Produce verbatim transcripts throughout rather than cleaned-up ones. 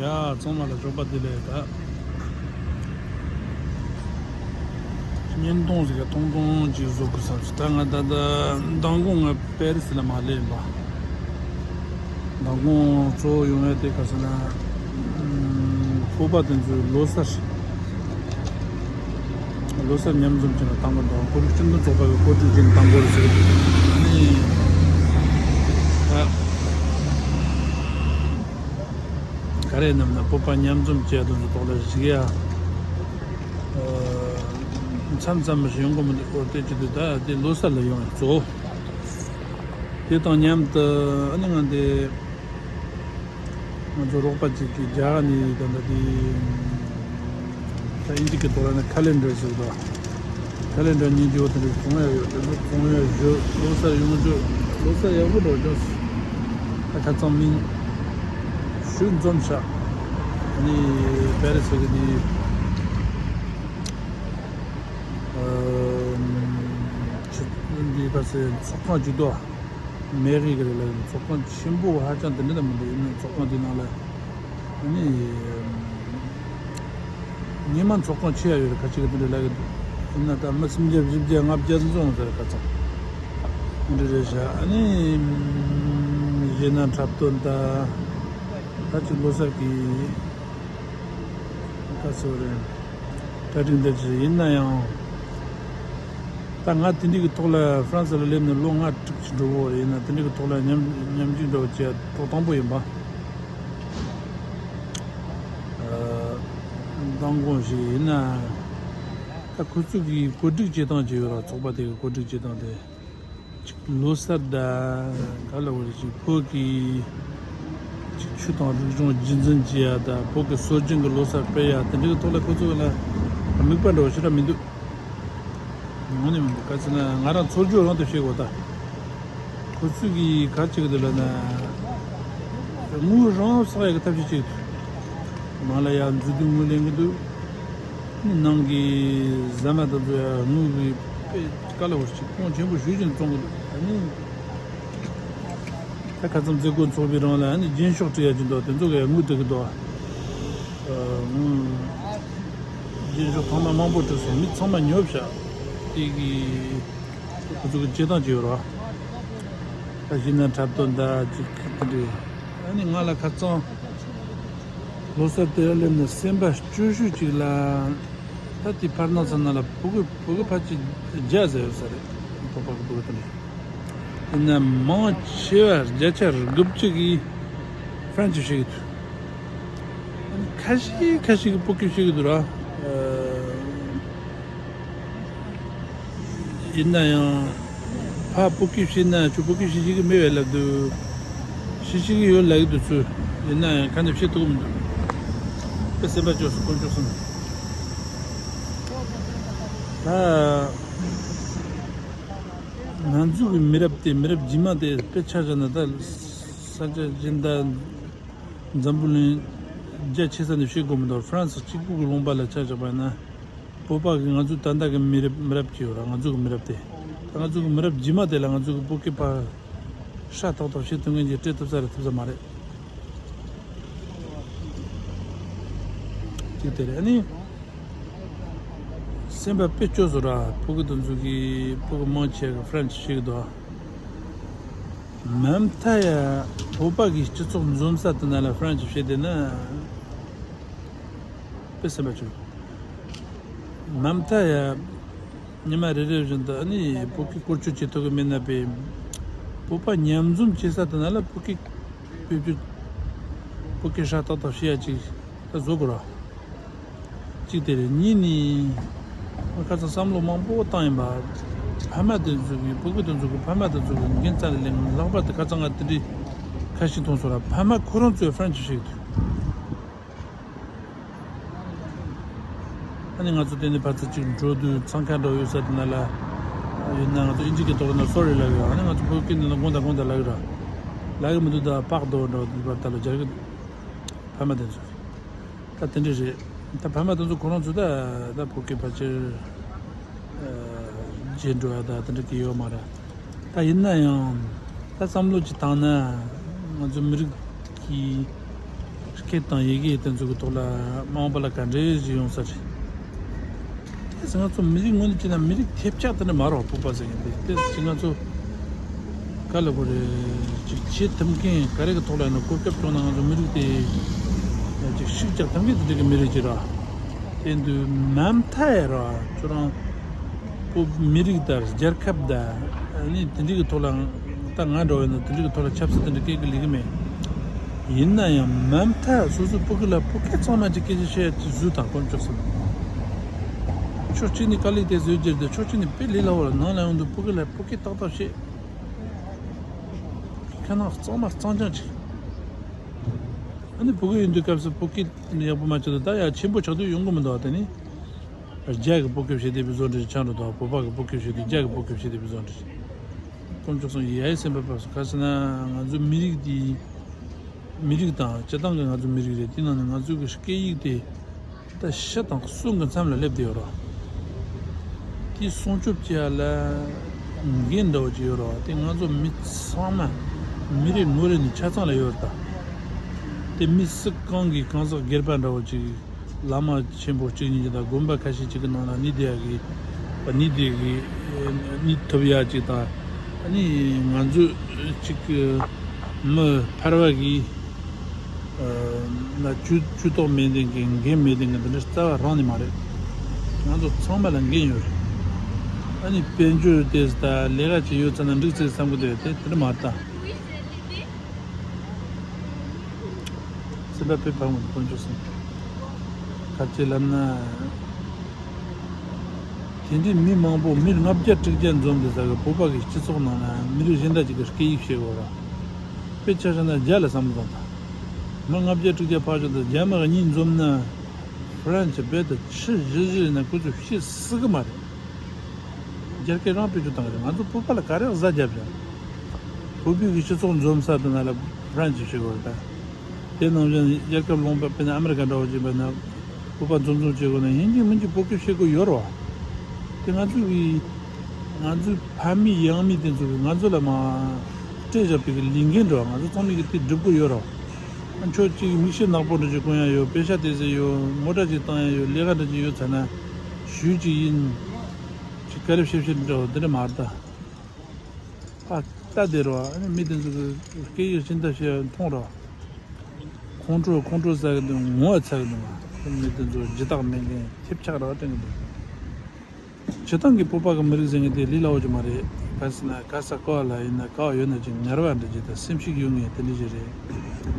ཡ། ཚང་མ་ལ་ཞོགས་པ་བདེ་ལེགས། ད་བརྙན་ཐུང་ཟིག་ག་ཐུང་ཐུང་ཅིག་བཟོ་དགོས་བསམ་སོང་། ད་ང་ད་ལྟ་མདང་དགོང་ང་པེ་རི་སི་ལ་མ་སླེབས་པ། མདང་དགོང་གཙོ་བོ་ཡོང་ཡ་དེ་ག་ཟེར་ན། ཨམ། བོད་པ་དེ་ཚོའི་ལོ་གསར། ལོ་གསར་མཉམ་འཛོམས་བྱས་ནས་བཏང་གི་འདུག་བོད་རིགས་སྤྱི་མཐུན་ཚོགས་པ་གི་གོ་སྒྲིག་བྱས་ནས་བཏང་གི་རེད་ཟེར་གི་འདུག་ཨ་ནི། ད་ག་རེ་ནམ་ན་བོད་པ་མཉམ་འཛོམས་བྱས་དོན་ཚོ་ཐོག་ལ་གཞིགས་ཡ། ཨ། མཚམས་མཚམས་མི་ཡོང་གི་མི་འདུག་འོ་དེ་ཅི་འདུག་ད་དེ་ལོ་གསར་ལ་ཡོང་ཡ་གཙོ་བོ། དེ་དང་མཉམ་དུ་ཨ་ནི་ང་འདི། ང་ཚོ་རོགས་པ་གཅིག་གིས་རྒྱ་གར་ནས་ད་ལྟ་དེ། ད་ཨིན་ཇི་གི་ཐོག་ལ་ནི་ཁ་ལེན་ཌར་ཟེར་དོ། ཁ་ལེན་ཌར་སྙིང་རྗེ་བོ་དེ་འདྲ་བཙོང་ཡ་ཡོད། དེ་ཚོ་བཙོང་ཡ་ཞུ། ལོ་གསར་ཡོང་རྒྱུ། ལོ་གསར་ཡག་པོ་འགྲོ་རྒྱུ། ད་ཁ་ཚང་མིན། ཞུ་འཛོམས་ཤག་ཨ་ནི་པེ་རི་སི་གི་དེ། ཨ། ཆུ་འདི་ག་ཚོད་ཚོགས་ཁང་གཅིག་འདུག་མེ་རི་གི་རེད་ལ། ཚོགས་ཁང་ཆེན་པོ་ཧ་ཅང་དེ་འདྲ་ད་མི་འདུག་ཡིན་ནའི་ཚོགས་ཁང་དེ་ནང་ལ་ཨ་ནི་ཉི་མ་ཚོགས་ཁང་ཆེ་ཡ་ཡོད་རེད། ཁ་ཅིག་གི་དེ་འདྲ་ལབ་ཀྱི་འདུག་ཡིན་ན་ད་མི་སུམ་བརྒྱ་བཞི་བརྒྱ་ལྔ་བརྒྱ་འཛོམས་ཟེར་ཁ་ཚང་དེ་འདྲ་རེད་ཤག་ཨ་ནི་གཞས་སྣ་འཁྲབ་སྟོན་ད་ད་ཅིག་ལོ་གསར་གི་ཁ་སོ་རེད། གྲ་སྒྲིག་འདི་བྱས། ཡིན་ན་ཡང་། ད་ང་དེ་འདྲ་གི་ཐོག་ལ་ཧྥ་རན་སི་ལ་སླེབས་ནས་ལོ་ལྔ་དྲུག་ཅིག་འགྲོ་གི་ཡོད་རེད། ཡིན་ན་དེ་འདྲ་གི་ཐོག་ལ་མཉམ་མཉམ་ཞུགས་འདྲ་བོ་བྱས་ཐོག་དང་པོ་ཡིན་པ། ཨ། མདང་དགོང་ཞིག་ཡིན་ན། ད་ཁོ་ཚོ་གི་གོ་སྒྲིག་བྱེད་སྟངས་ཅིག་ཡོད་ར། ཚོགས་པ་དེ་གི་གོ་སྒྲིག་བྱེད་སྟངས་དེ། ཅིག་ལོ་གསར་ད་ག་ལ་བར་ཅིག་བོད་ཀྱི་ཅིག་ཆོས་དང་རིག་གཞུང་རྒྱུན་འཛིན་བྱེད་ཡ་ད་བོད་ཀྱི་སྲོལ་རྒྱུན་གྱི་ལོ་གསར་སྤེལ་ཡ་དེ་འདྲའི་ཐོག་ལ་ཁོ་ཚོ་ལ་དམིགས་པ་འདྲ་བོ་ཞེ་དྲག་མི་འདུག་དངོས་གནས་མི་འདུག་ག་ཚོད་ན་ང་རང་ཚོར་རྒྱུ་རང་དུ་བཤད་དགོས་ད། ཁོ་ཚོས་གི་ག་རེ་བྱེད་ཀྱི་འདུག་ལབ་ན། དངུལ་རང་བསགས་ཡག་གི་ཐབས་ཤེས་བྱེད་ཀྱི་འདུག་ནང་ལ་ཡ་མཛུབ་སྟོན་དངུལ་ལེན་གྱི་འདུག་ནང་གི་ཟ་མ་དང་ཚོ་ཡ་དངུལ་གྱི་དཔེ་དཀའ་ལས་ཁག་ཅིག་ཁོང་ཆེན་པོ་ཞེ་ཅིག་བཙོང་གི་འདུག་ཨ་ནི། ད་ཁ་སང་མཛད་སྒོ་འཚོགས་པའི་རིང་ལ་ཨ་ནི་རྒྱན་ཤོག་སྤྲད་ཡ་ཅིག་འདུག་དེ་ཚོ་ག་ཡ་དངུལ་སྤྲད་ཀྱི་འདུག་ཨ། རྒྱན་ཤོག་ཐེངས་མ་མང་པོ་སྤྲད་སོང་། མི་ཚང་མ་ཉོབ་ཤག་དེ་གི་ཁོ་ཚོ་གི་བྱེད་སྟངས་ཅིག་ཡོད་རེད་བ། ད་གཞས་སྣ་འཁྲབ་སྟོན་ད་ཅིག་དེ་འདྲས། ཨ་ནི་ང་ལ་ཁ་སང་ལོ་གསར་དེར་སླེབས་ནས་སེམས་པ་སྐྱོ་ཤོས་ཅིག་ལ། ད་དེ་ཕར་ནང་ཚོ་ནང་ལ་བོད་གི་བོད་གི་ཕལ་ཆེར་བརྒྱ་ཟེར་ཡོད་ས་རེད། བོད་པ་གི་བོད་གི་དེ་འདྲས། ཡིན་ན་མང་ཆེ་བ་བརྒྱ་ཆ་དགུ་བཅུ་གིས་ཧྥ་རན་སི་བཤད་གི་འདུག་ཁ་ཤས་ཁ་ཤས་ཀྱིས་བོད་སྐད་བཤད་གི་འདུག་ར། ཡིན་ན་ཡང་ཕ་བོད་སྐད་བཤད་ན་ཁྱོད་བོད་སྐད་བཤད་ཤེས་ཀྱི་མེད་པས་ལབ་འདུག་བཤད་ཤེས་ཀྱི་ཡོད་ལབ་ཀྱི་འདུག་ཚུལ། ཡིན་ན་ཡང་ཁ་ནས་བཤད་ཐུབ་ཀྱི་མི་འདུག་དཔེ་སེམས་པ་སྐྱོ་སོང་། དཀོན་མཆོག་གསུམ། ད་ང་ཚོ་གི་མི་རབས་དེ་མི་རབས་རྗེས་མ་དེ་དཔེ་ཆ་བཞག་ན་ད་ས་ཆ་གཞན་དང་འཛམ་བུ་གླིང་རྒྱ་ཆེ་ས་ནས་བཤད་དགོས་མི་འདུག་ཧྥ་རན་སི་གཅིག་པུ་གི་ལུང་པ་ལ་ཆ་བཞག་པ་ཡིན་ན། བོད་པ་གི་ང་ཚོའི་ད་ལྟ་གི་མི་རབས་མི་རབས་ཅིག་ཡོད་ར། ང་ཚོ་གི་མི་རབས་དེ། ད་ང་ཚོ་གི་མི་རབས་རྗེས་མ་དེ་ལ་ང་ཚོ་གི་བོད་སྐད་ཕར་ཧྲ་ཏག་ཏག་བཤད་ཐུབ་མཁན་ཅིག་སྤྲད་ཐུབ་ས་རེད་ཐུབ་ས་མ་རེད། གཅིག་དེ་རེད། ཨ་ནི་སེམས་པ་དཔེ་སྐྱོ་བཟོ་ར། ཕྲུ་གུ་དེ་ཚོ་གི་ཕྲུ་གུ་མང་ཆེ་གི་ཧྥ་རན་སི་བཤད་གི་འདུག་མ་མཐའ་ཡ་བོད་པ་གི་སྤྱི་ཚོགས་འཛོམས་ས་དེ་ན་ལ་ཧྥ་རན་སི་བཤད་བསྡད་ན་དཔེ་སེམས་པ་སྐྱོ། མ་མཐའ་ཡ་ཉི་མ་རེ་རེ་བཞིན་དུ་ཨ་ནི་བོད་སྐད་བཀོལ་སྤྱོད་བྱེད་ཐུབ་ཀྱི་མེད་ན་པས། བོད་པ་མཉམ་འཛོམས་བྱེད་ས་དེ་ན་ལ་བོད་སྐད་བེད་སྤྱོད་བོད་སྐད་ཧྲ་ཏག་ཏག་བཤད་ཡ་ཅིག་ད་བཟོ་དགོས་ར། གཅིག་དེ་རེད། གཉིས་ནི། ང་ཁ་སང་བསམ་བློ་མང་པོ་བཏང་ཡིན་པ། ཕ་མ་དེ་ཚོ་གི་བོད་སྐད་དེ་ཚོ་གི་ཕ་མ་དེ་ཚོ་གི་འགན་རྩ་ནས་ལེན། ལྷག་པར་དུ་ཁ་སང་ང་དེ་འདྲའི་ཁ་ཤས་མཐོང་སོང་ར། ཕ་མ་ཁོ་རང་ཚོས་ཧྥ་རན་སི་བཤད་ཀྱི་འདུག་ཨ་ནི་ང་ཚོ་དེ་ནས་ཕར་ཚུར་ཅིག་འགྲོ་དུས་འཚང་ཁ་འདྲ་བོ་ཡོད་ས་དེ་ན་ལ། ཡིན་ན་ང་ཚོ་ཨིན་ཇི་སྐད་ཐོག་ན་སོ་རི་ལབ་ཡོད། ཨ་ནི་ང་ཚོ་བོད་སྐད་འདི་ན་དགོངས་དག་དགོངས་དག་ལབ་ཀྱི་ར། ལབ་ཀྱི་མི་འདུག་ད་པག་རྡོ་འདྲ་བོ་དེ་བར་ད་ལ་སྦྱར་གྱི་འདུག་ཕ་མ་དེ་ཚོ། ད་དེ་འདྲ་རེད། ད་ཕ་མ་དེ་ཚོ་ཁོ་རང་ཚོ་ད་ད་བོད་སྐད་ཕལ་ཆེར་བརྗེད་འགྲོ་ཡ་ད་དེ་འདྲ་གི་ཡོད་མ་རེད། ད་ཡིན་ན་ཡང་ད་བསམ་བློ་ཅིག་བཏང་ན་ང་ཚོ་མི་རིགས་ཀྱི་ སྐད་དང་ཡི་གེ་དེ་ཚོ་གི་ཐོག་ལ་མ་འོངས་པ་ལ་ག་འདྲས་ཞིག་ཡོང་ས་རེད། དེ་ང་ཚོ་མི་རིགས་ངོས་ནས་བྱས་ན་མི་རིགས་ཐེབས་ཆག་དེ་འདྲ་མ་རེད་བ། བོད་པ་ཟེར་མཁན་དེ་དེ་ཅི་ང་ཚོ་ག་ལ་གོ་རེད། ཅིག་བྱེད་ཐུབ་མཁན་ག་རེ་གི་ཐོག་ལ་ཡིན་ན་གོ་སྐབས་བྱུང་ན་ང་ཚོ་མི་རིགས་དེ་ཅིག་ཤུགས་རྒྱག་ཐུབ་མཁན་དེ་འདྲ་གི་མི་རིགས་ཅིག་རེད། དེ་འདུག་མ་མཐའ་ཡ་ར་ཁྱོད་རང་བོད་མི་རིགས་དང་རྒྱལ་ཁབ་དང་ཨ་ནི་དེ་འདྲ་གི་ཐོག་ལ་ད་ང་འདྲ་བོ་ཡིན་ན་དེ་འདྲ་གི་ཐོག་ལ་ཆབ་སྲིད་དེ་འདྲ་སྐད་གི་ལས་གི་མེད། ཡིན་ན་ཡང་མ་མཐའ་སོ་སོ་བོད་སྐད་ལ་བོད་སྐད་ཚང་མ་ཅིག་སྐད་ཆ་བཤད་ཡ་ཅིག་བཟོས་དང་དཀོན་མཆོག་གསུམ། ཕྱོགས་གཅིག་ནས་དཀའ་ལས་དེ་བཟོས་རྒྱུ་རེད། ཕྱོགས་གཅིག་ནས་དཔེ་ལས་སླ་བོ་ལ་ནང་ལ་ཡོང་དུས་བོད་སྐད་ལ་བོད་སྐད་ཏག་ཏག་བཤད། ཁྱེད་རང་གཙང་མ་གཙང་རྐྱང་ཅིག་ཨ་ནི་བོད་སྐད་ཡིན་དུས་སྐབས་སུ་བོད་སྐད་ཡག་པོ་མ་བྱས་ཏེ་ད་ཡ་ཆེན་པོ་ཆགས་དུས་ཡོང་གི་མི་འདུག་དེ་ནི་རྒྱ་གི་བོད་སྐད་བཤད་བསྡད་པའི་བཟོ་འདྲ་ཆགས་འགྲོ་འདུག་བོད་པ་གི་བོད་སྐད་བཤད་དུས་རྒྱ་གི་བོད་སྐད་བཤད་བསྡད་པའི་བཟོ་འདྲ། དཀོན་མཆོག་གསུམ་ཡ་ཡི་སེམས་པ་ཕབ་སོང་། ག་ཟེར་ན་ང་ཚོ་མི་རིགས་འདི་མི་རིགས་དང་སྤྱི་བཏང་གི་ང་ཚོ་མི་རིགས་རེད། དེ་ནང་ནས་ང་ཚོ་གི་སྐད་ཡིག་དེ་ད་ཤི་དང་གསོན་གི་མཚམས་ལ་སླེབས་བསྡད་ཡོད་རེད། དེ་སྲུང་སྐྱོབ་བྱེད་ཡ་ལ་འགན་འདྲ་བོ་ཅིག་ཡོད་རེད། དེ་ང་ཚོ་མི་ཚང་མ་མི་རེ་ངོ་རེ་ནས་ཆ་ཚང་ལ་ཡོད་རེད་ད། དེ་མི་སུ་གང་གིས་གང་ཟག་སྒེར་པ་འདྲ་བོ་ཅིག་བླ་མ་ཆེན་པོ་གཅིག་གཉིས་ཀྱི་དང་དགོན་པ་ཁ་ཤས་ཅིག་གི་ནང་ལ་གནས་བསྡད་ཡ་གི་གནས་བསྡད་གི་གནས་ཐུབ་ཡ་ཅིག་དང་། ཨ་ནི་ང་ཚོ་ཅིག་མི་ཕལ་བ་གི་ན་ཇུས་ཇུས་གཏོགས་མེད་མཁན་གྱི་འགན་མེད་མཁན་གྱི་འདི་འདྲ་རྩ་བ་རང་ནས་མ་རེད། ང་ཚོ་ཚང་མ་ལ་འགན་ཡོད་རེད། ཨ་ནི་དཔལ་འབྱོར་དེ་ད་ལས་ཀ་བྱེད་ཡོད་ཚར་ན་འགྲིག་ཚར་བསམ་གི་འདུག་དེ་དེ་འདྲ་མ་རེད་ད། སེམས་པ་དཔེ་ཕམ་གི་འདུག་དཀོན་མཆོག་གསུམ། ག་རེ་ལབ་ན། དེ་འདྲའི་མི་མང་པོ་མི་ལྔ་བརྒྱ་དྲུག་བརྒྱ་འཛོམས་ཏེ་ས་གི་བོད་པ་གི་སྤྱི་ཚོགས་ནང་ན་མི་རིགས་གཞན་དག་ཅིག་གི་སྐད་ཡིག་བཤད་དགོས་ར། དཔེ་ཆ་བཞག་ན་རྒྱ་ལ་བསམ་བློ་བཏང་དང་། མི་ལྔ་བརྒྱ་དྲུག་བརྒྱ་ཕར་བཞག་དང་རྒྱ་མི་གཉིས་འཛོམས་ན། ཧྥ་རན་སི་རྦད་དེ་ཕྱི་བཞི་བཞི་ཡིན་ན་ཁོ་ཚོས་བཤད་སྲིད་གི་མ་རེད། རྒྱ་སྐད་རང་བེད་སྤྱོད་བཏང་གི་རེད། ང་ཚོ་བོད་པ་ལ་ག་རེ་གཟའ་རྒྱབ་བཞག་བོད་པའི་གི་སྤྱི་ཚོགས་འཛོམས་ས་དེ་ན་ལ་ཧྥ་རན་སི་བཤད་དགོས་རེད་ད། དེ་ནང་བཞིན་རྒྱལ་ཁབ་ལུང་པ་དཔེར་ན་ཨ་མི་རི་ཀ་འདྲ་བོ་ཅིག་བྱས་ན་བོད་པ་འཛོམས་འཛོམས་བྱེད་དགོས་ན་ཡིན་གཅིག་མིན་གཅིག་བོད་སྐད་བཤད་དགོས་ཡོད་རེད་བ། དེ་ང་ཚོ་གི་ང་ཚོའི་ཕ་མེས་ཡང་མེས་དེ་ཚོ་གི་ང་ཚོ་ལ་མ་སྤྲད་བཞག་པའི་གི་ལས་འགན་འདྲ་བ་ང་ཚོ་ཚང་མས་གི་དེ་སྒྲུབ་དགོས་ཡོད་རེད་བ། ཁྱོད་ཅིག་མིག་ཤེལ་ནག་པོ་འདྲ་ཅིག་གོན་ཡ་ཡོད། པེ་ཤ་དེ་ཟེར་ཡོད། མོ་ཊ་ཅིག་བཏང་ཡ་ཡོད། ལས་ཀ་འདྲ་ཅིག་ཡོད་ཚར་ན་ཞུས་ཅིག་ཡིན། ཅིག་ག་རེ་བཤད་བཤད་འདྲ་བ་དེ་འདྲ་མ་རེད་ད། ཨ་ལྟ་བསྡད་རོགས། ཨ་ནི་མི་དེ་ཚོ་གི་སྐད་ཡིག་ཕྱི་ཟླ་བཤད་མཐོང་རོགས། ཁོང་ཁྲོ་ཁོང་ཁྲོ་ཟ་གི་འདུག་ངོ་ཚ་གི་འདུག་ང་། མི་དེ་ཚོ་ལྗིད་ཐག་མེད་མཁན་ཐེབས་ཆག་ར་བ་དྲན་གི་འདུག་སྤྱི་བཏང་གི་བོད་པ་གི་མི་རིགས་ཟེར་མཁན་དེ་ལས་སླ་བོ་ཅིག་མ་རེད། ག་ཟེར་ན་ག་ས་ག་བ་ལ་ཡིན་ན་ག་བ་ཡོད་ན་ཅིག་ངར་བ་འདྲ་ཅིག་དང་སེམས་ཤུགས་ཡོད་མཁན་དེ་འདྲ་ཅིག་རེད།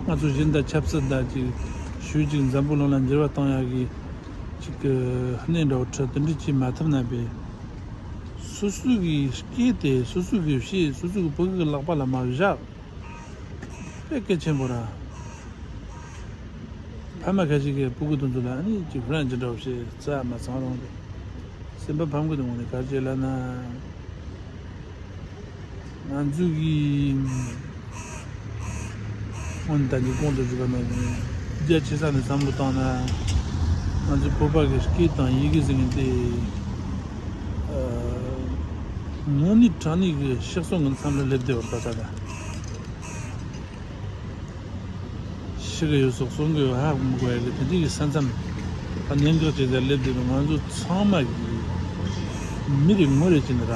ང་ཚོ་གཞན་དང་ཆབ་སྲིད་དང་ཅིག་ཞུས་ཅིག་འཛམ་བུ་གླིང་ལ་འགྱུར་བ་གཏོང་ཡག་གི་ཅིག་གི་སྣེ་འདྲ་བོ་ཁྲིད་དེ་འདྲ་ཅིག་མ་ཐུབ་ན་པས། སོ་སོ་གི་སྐད་དེ་སོ་སོ་གི་བཤད་སོ་སོ་གི་ཕྲུ་གུ་གི་ལག་པ་ལ་མ་བཞག་དཔེ་གལ་ཆེན་པོ་ར། ཕ་མ་ཁ་ཤས་ཀྱིས་ཕྲུ་གུ་དེ་ཚོ་ལ་ཨ་ནི་ཅིག་ཧྥ་རན་སི་འདྲ་བོ་བཤད་རྩ་མ་ཚང་རུང་སེམས་པ་ཕམ་གི་འདུག་དངོས་གནས་ག་རེ་བྱས་ལབ་ན། ང་ཚོ་གི་སྔོན་ད་གིན་གོང་དུ་ཞུས་པ་ནང་བཞིན་རྒྱ་ཆེ་ས་ནས་བསམ་བློ་བཏང་ན་ང་ཚོ་བོད་པ་གི་སྐད་དང་ཡི་གེ་ཟེར་མཁན་དེ་དངོས་གནས་དྲང་གནས་ཀྱི་གཤེགས་སོང་གི་མཚམས་ལ་སླེབས་བསྡད་ཡོད་པ་ད་ལྟ། ཤི་གི་ཡོད་སོགས་གསོན་གི་ཡོད་ཧ་གོ་མི་གོ་ཡ་གི་དེ་འདྲའི་གི་ས་མཚམས་ད་གནད་འགག་ཅིག་ལ་སླེབས་བསྡད་འདུག་ང་ཚོ་ཚང་མ་གི་མི་རེ་ངོ་རེ་བྱས་ནས་ར་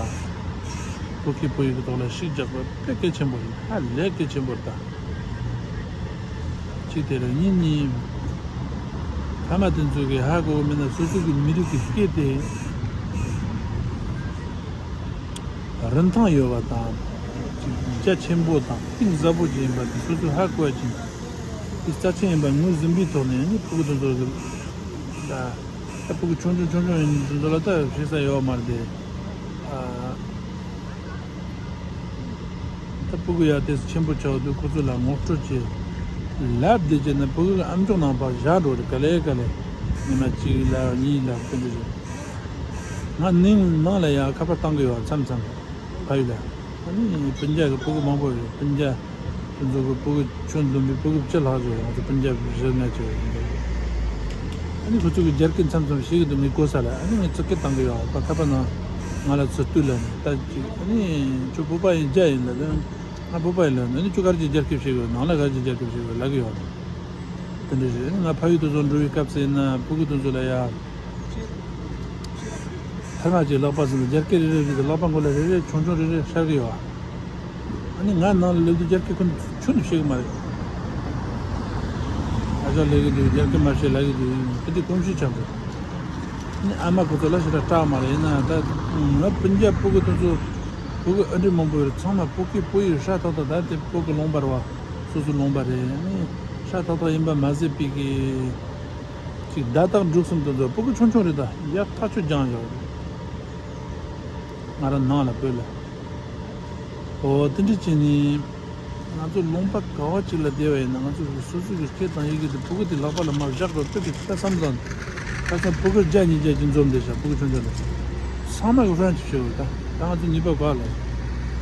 བོད་སྐད་བོད་ཡིག་གི་ཐོག་ལ་ཤུགས་རྒྱག་པ་དཔེ་གལ་ཆེན་པོ་རེད། ཧ་ལས་གལ་ཆེན་པོ་རེད་ད། གཅིག་དེ་རེད། གཉིས་ནི་ཕ་མ་དེ་ཚོ་གི་ཧ་གོ་གི་མེད་ན་སོ་སོ་གི་མི་རིགས་ཀྱི་སྐད་དེ་རིན་ཐང་ཡོད་པ་དང་རྒྱ་ཆེན་པོ་དང་གཏིང་ཟབ་པོ་ཅིག་ཡིན་པ་དེ་སོ་སོས་ཧ་གོ་བ་ཅིག་དེ་རྩ་ཆེན་ཡིན་པ་ངོས་ཟིན་པའི་ཐོག་ནས་ནི་ཕྲུ་གུ་དེ་ཚོ་གི་ད་ད་ཕྲུ་གུ་ཆུང་ཆུང་ཆུང་ཆུང་ཡིན་དེ་ཚོ་ལ་ད་བྱེད་ས་ཡོད་མ་རེད་དེ། ད་ཕྲུ་གུ་ཡ་དེ་ཆེན་པོ་ཆགས་དུས་ཁོ་ཚོ་ལ་ངོ་སྤྲོད་བྱེད་ལབ་བསྡད་རྗེས་ནས་ཕྲུ་གུ་གི་ཨམ་ཅོག་ནང་ཕར་བཞག་འགྲོ་རེད། ག་ལེ་ག་ལེ་ཉི་མ་གཅིག་ལ་གཉིས་ལ་དེ་འདྲ་རེད། ང་ནིང་ནང་ལ་ཡ་ཁ་པར་བཏང་གི་ཡོད། མཚམས་མཚམས་ཕ་ཡུལ་ལ། ཨ་ནི་སྤུན་ཀྱག་གི་ཕྲུ་གུ་མང་པོ་ཡོད། སྤུན་ཀྱག་དེ་ཚོ་གི་ཕྲུ་གུ་ཆུང་འཛོམས་པའི་ཕྲུ་གུ་བཅུ་ལྷག་ཅིག་ཡོད། ང་ཚོ་སྤུན་ཀྱག་བཞི་ལྔ་ཅིག་ཡོད། ཨ་ནི་ཁོ་ཚོ་གི་རྒྱ་སྐད་མཚམས་མཚམས་བཤད་གི་འདུག་ངས་གོ་ས་ལ། ཨ་ནི་ངས་ཚིག་སྐད་བཏང་གི་ཡོད། ད་ཁ་པར་ནང་ང་ལ་ཚུར་བསྟུད་ལ་ནི་ད་ཅིག་ཨ་ནི་ཁྱོད་བོད་པ་ཡིན་རྒྱ་ཡིན་ལ་ད་ང་བོད་པ་ཡིན་ལ་ཨ་ནི་ཁྱོད་ག་རེ་ཅིག་རྒྱ་སྐད་བཤད་གི་ཡོད། ནང་ལ་ག་རེ་ཅིག་རྒྱ་སྐད་བཤད་གི་ཡོད་ལབ་གི་ཡོད། དེ་འདྲ་རེད། ང་ཕ་ཡུལ་དུ་ཚོ་འགྲོ་བའི་སྐབས་སུ་ཡིན་ན་ཕྲུ་གུ་དེ་ཚོ་ལ་ཡ། ཐ་མག་ཅིག་ལག་པ་ཟིན་ཏེ་རྒྱ་སྐད་རེ་རེ་རེད་དེ་ལག་པ་མགོ་ལ་རེ་རེ་ཆུང་ཆུང་རེ་རེ་ཤར་གི་ཡོད། ཨ་ནི་ང་ནང་ལ་སླེབས་དུས་རྒྱ་སྐད་ཁོ་ཆུང་དུ་བཤད་གི་མ་རེད། ཨ་ཅག་ལབ་གི་འདུག་རྒྱ་སྐད་མ་བཤད་ལབ་གི་འདུག་དེ་འདྲའི་གོམས་གཤིས་ཆགས་འདུག་ཨ་ནི་ཨ་མ་ཁོ་ཚོ་ལ་ཞེ་དྲག་སྐྲག་མ་རེད། ཡིན་ན་ད་ང་སྤུན་ཀྱག་ཕྲུ་གུ་དེ་ཚོ་ཕྲུ་གུ་ཨ་འདྲས་མང་པོ་ཡོད་རེད། ཚང་མ་ཕྲུ་གུ་ཕྲུ་གུ་ཡིན་ཧྲ་ཐག་ཐག་ད་དེ་ཕྲུ་གུ་ལུང་པ་རེད་བ། སོ་སོ་ལུང་པ་རེད། ཨ་ནི་ཧྲ་ཐག་ཐག་ཡིན་པ་མ་ཟད་པའི་གི་ཅིག་བརྡ་རྟགས་འབྲུག་གསུམ་དེ་ཚོ་ཕྲུ་གུ་ཆུང་ཆུང་རེད། ད་ཡག་ཐག་ཆོད་སྦྱངས་བཞག་ང་རང་ནང་ལ་བོད་ལ། འོ་དེ་འདྲ་བྱས་ནས་ང་ཚོ་ལུང་པ་ག་བ་ཅིག་ལ་བསྡད་པ་ཡིན་ན་ང་ཚོ་སོ་སོ་གི་སྐད་དང་ཡི་གེ་དེ་ཕྲུ་གུ་དེ་ལག་པ་ལ་མར་བཞག་དགོས་དཔེ་དེ་ཁ་བསམ་ཙང་། ཁ་སང་ཕྲུ་གུ་བརྒྱ་ཉིས་བརྒྱ་ཅིག་འཛོམས་བསྡད་ཤག་ཕྲུ་གུ་ཆུང་ཆུང་དེ་ཚང་མ་གི་ཧྲན་ཅིག་བྱེད་དགོས། ད་ད་ང་ཚོ་ཉིས་པ་ག་ལ་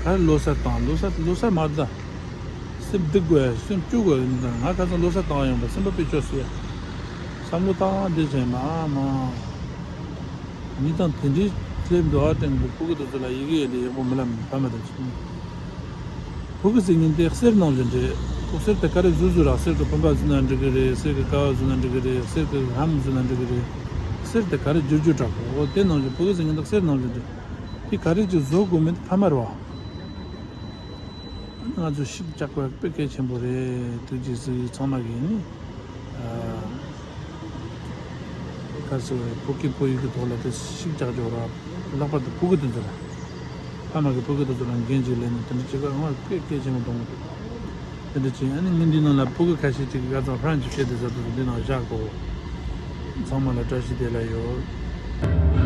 ག་རེ་ལོ་གསར་བཏང་ལོ་གསར་ལོ་གསར་མ་རེད་ད། སེམས་སྡུག་དགོས་སེམས་སྐྱོ་དགོས་ཡིན་ཙང་ང་ཁ་སང་ལོ་གསར་བཏང་ཡོང་པ་སེམས་པ་དཔེ་སྐྱོ་སོང་ཡ། བསམ་བློ་བཏང་བསྡད་བྱས་མ་མ། མི་དང་དེ་འདྲའི་སླེབས་འདུག་ཨ་སྟེང་གི་ཕྲུ་གུ་དེ་ཚོ་ལ་ཡི་གེ་ཡོད་དེ་ཡག་པོ་མི་ལབ་ཕ་མ་དང་ཆུང་། ཕྲུ་གུ་ཟེར་མཁན་དེ་གསེར་ནང་བཞིན་རེད། ཁོ་གསེར་དེ་ག་རེ་བཟོ་བཟོ་ར་གསེར་གི་བུམ་པ་བཟོས་ན་འགྲིག་གི་རེད། གསེར་གི་ཀ་བ་བཟོས་ན་འགྲིག་གི་རེད། གསེར་གི་ལྷམ་བཟོས་ན་འགྲིག་གི་རེད། གསེར་དེ་ག་རེ་བསྒྱུར་རྒྱུ་དྲག་གི་འོ་དེ་ནང་བཞིན་ཕྲུ་གུ་ཟེར་མཁན་དེ་གསེར་ནང་བཞིན་རེད། དེ་ག་རེ་ཅིག་བཟོ་དགོས་མིན་དེ་ཕ་མ་རེད་བ། ང་ཚོ་ཤུགས་རྒྱག་པ་དཔེ་གལ་ཆེན་པོ་རེད། ཐུགས་རྗེ་གཟིགས་ཚང་མ་གིས་ནི། ཨ། ག་ཟེར་བའི་ཕྲུ་གུ་ཕྲུ་གུ་ཡི་གི་ཐོག་ལ་དེ་ཤུགས་རྒྱག་འཇོག་ར། ལྷག་པར་དུ་ཕྲུ་གུ་དེ་ཚོ་ལ། ཕ་མ་གིས་ཕྲུ་གུ་དེ་ཚོ་ལ་འགན་ཅིག་ལེན་ནས་དེ་འདྲ་བྱེད་དགོས་ང་དཔེ་གལ་ཆེན་པོ་མཐོང་གི་འདུག་དེ་འདྲ་བྱས་ཨ་ནི་ངས་འདི་ནང་ལ་ཕྲུ་གུ་ཁ་ཤས་ཅིག་ག་ཚོད་ཧྥ་རན་ཅིག་བཤད་དེ་ཟེར་དུས་འདི་ནང་བཞག་གོ་ཚང་མ་ལ་བཀྲ་ཤིས་བདེ་ལེགས་ཡོད།